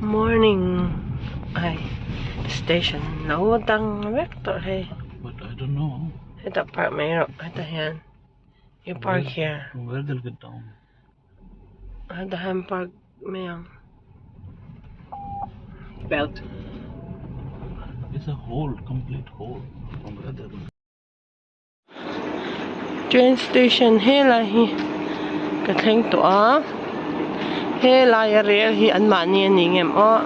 Morning ai station lo dang vek tawh hei. But I don't know. Hetah park mai rawh hetah hian you park here. Where they'll get down? Hetah hian park mai ang. Belt. It's a hole, complete hole. From where they're going? Train station helai hi ka thleng tawh a helaia rel hi an mahni a ni ngem aw.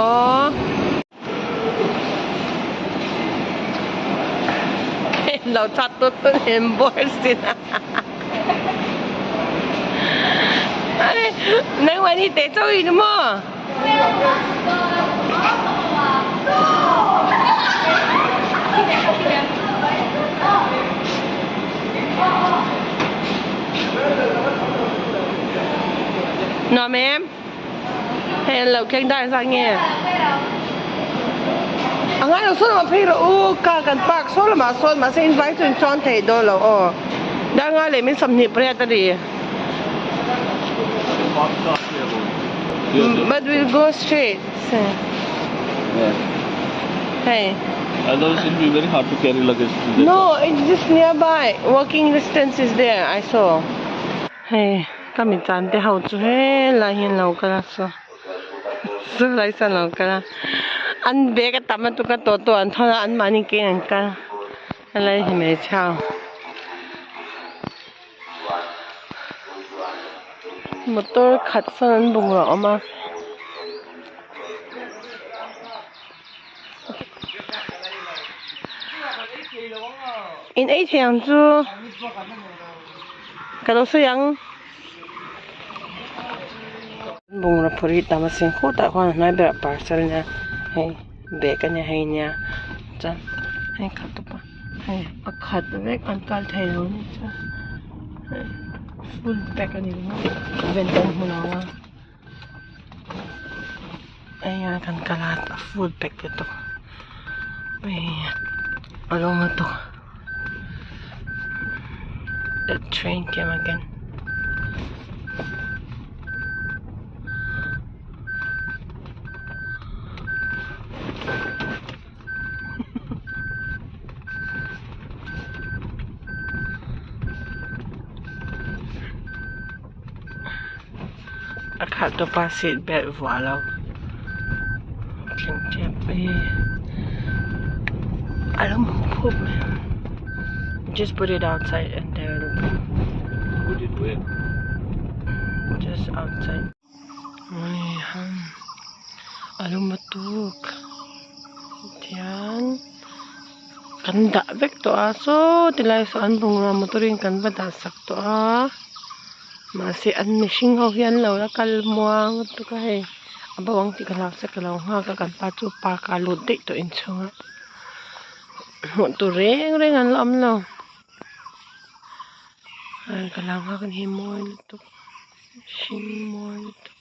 Aw. Lo chat tut tut in bawr sin Nang mà đi té chơi đúng không? Nó ma'am. Hello, keng dar sang nge. A ngai lo saw lamah phei rawh u car kan park saw lamah sawn mahse invite chu in chuan thei dawn lo aw dar nga leh min 28 a ni but we'll go straight hei Otherwise, it will be very hard to carry luggage. To no it's just nearby walking distance is there I saw hei ka mi chan te ho chu helai hian lo kal a saw Chu lai chuan lo kal a an bag a tam lutuk a tawh tawh an thawn a an mahni keng an kal helai hi hmeichhia motor khat sawn an bungrau a awm a. In ei thei ang chu ka lo sawi ang. Bungraw phur hi tam asin khutah khuan a hnuai berah parcel nia hei bag ania hei nia chuan hei khat tawp a hei a khat vek an kal thei lo ni chuan hei full pack a ni ringawt ven pawh an hmu lo ang a hei a kan kal a a full pack lutuk hei a lawm lutuk the train came again. A khalh tawpa seat belt vuah lo thleng tep hi a lo hmuh phup mai a just put it outside and there will be Put it where? Just outside a lo matuk tihian kan dah vek tawh a saw tilai saw an bungrua motor in kan va dah sak tawh a. Mahse an mihring ho hi an lo la kal muang lutuk a hei a bo ang tih ka hlau se ka lo nghak a kan pa chu park ah a lut daih tawh inchhung a hmuh tur reng reng an la awm lo ka lo nghak a ni hi mawi lutuk hring mawi lutuk.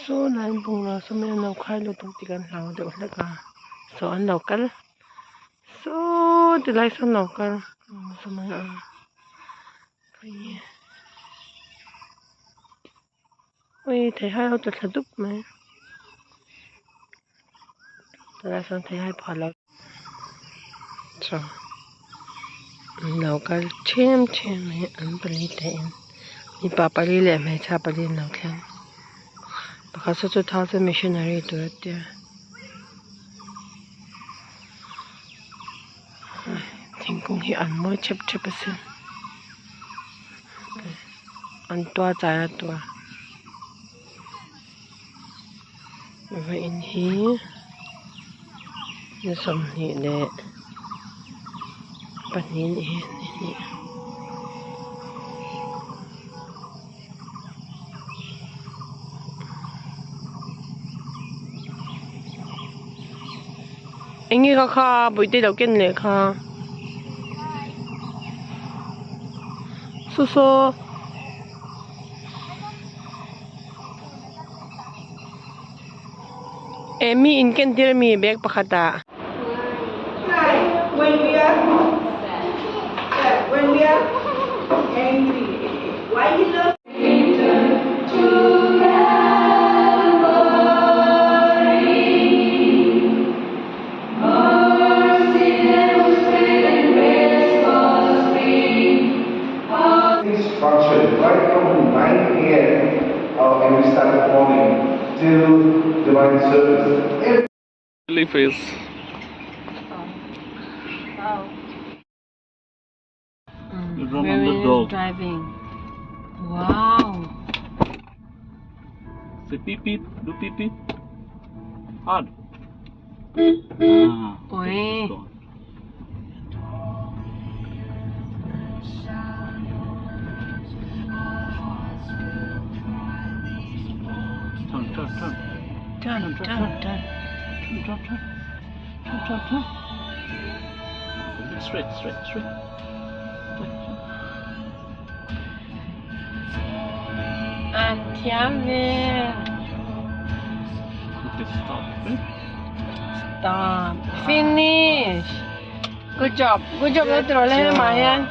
Saw lai bungrua saw mai an lo khai lutuk tih kan hlau deuh hlek a saw an lo kal. Saw ti lai sawn lo kal ui theihai ho tla thla dup mai tilai sawn theihai phah lo chuan an lo kal them them mai an pali te in mipa pali leh hmeichhia pali an lo thleng pakhat saw chu thousand missionary tur a tia. Thingkung hi an mawi thep thep asin an tuar chai a tuar. Vawiin hi ni 22 a nih hi ni hnih. Eng nge kha kha bawihte lo ken leh kha saw saw. Emi in ken tir ami bag pakhat ah. This function right from 9 a.m. Uh, every Sabbath morning till divine service. Every face. You run on the dog. Driving. Wow. Say beep beep. Do beep beep. Hard. Ah, Oi. it's gone. Turn, turn, turn. Turn, turn, turn. Turn, turn, turn. Turn, turn, turn. Straight, straight, straight. Straight, straight. An thiam ve. Okay, stop. Okay? Stop. Finish. Good job. Good job. Lo tiro le ma hian.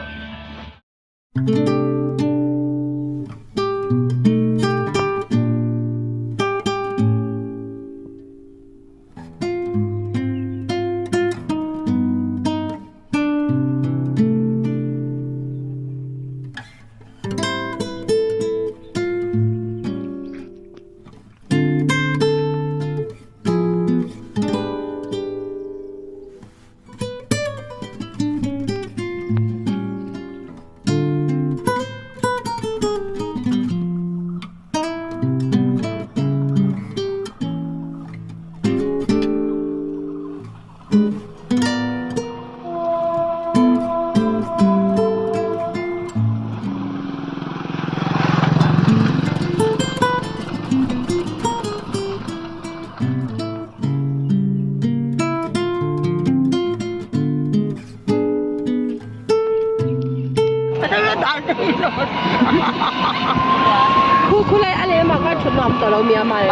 Khu khu lai a leh mah kha thut nuam tawh lo mi a mal.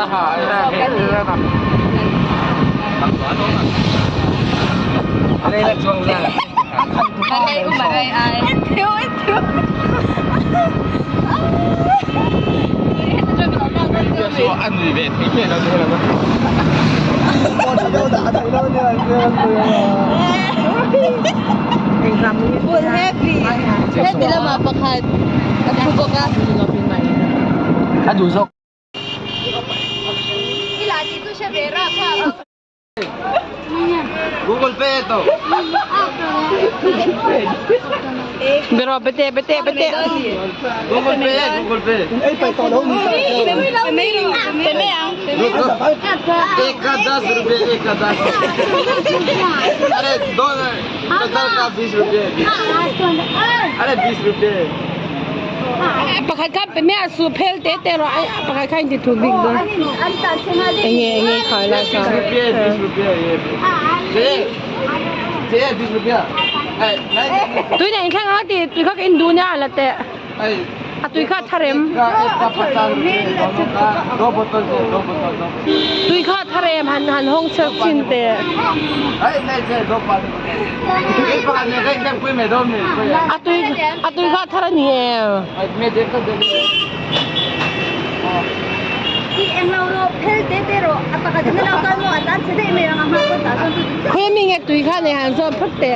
Full heavy. Heti lamah pakhat. At bubok a. Google Pay ito. Pero bete bete bete. Google Pay, Google Pay. एक का 10 रुपये, एक का 10। अरे दो कटहल का 20 रुपये। अरे 20 रुपये। Pakhat kha pe me a su phel te te ro ai pakhat kha in ti thu bik don. Enge enge kha la 20 ka. रुपये, 20 रुपये ये। चाहिए 20 रुपया। नहीं Tui nei thlang a ti tui kha ka in du nia la te. A tui kha tharem. एक का 50 रुपये, दोनों का दो बोतल से, दो बोतल, दो। Tui kha tharem han han hong chak chin te. अरे नहीं चाहिए दो पानी। एक पकड़ने का एकदम कोई में दो minute. A tui kha thar ani em. मैं देखो देखो। Khuya mi nge tui kha nei han so phut te.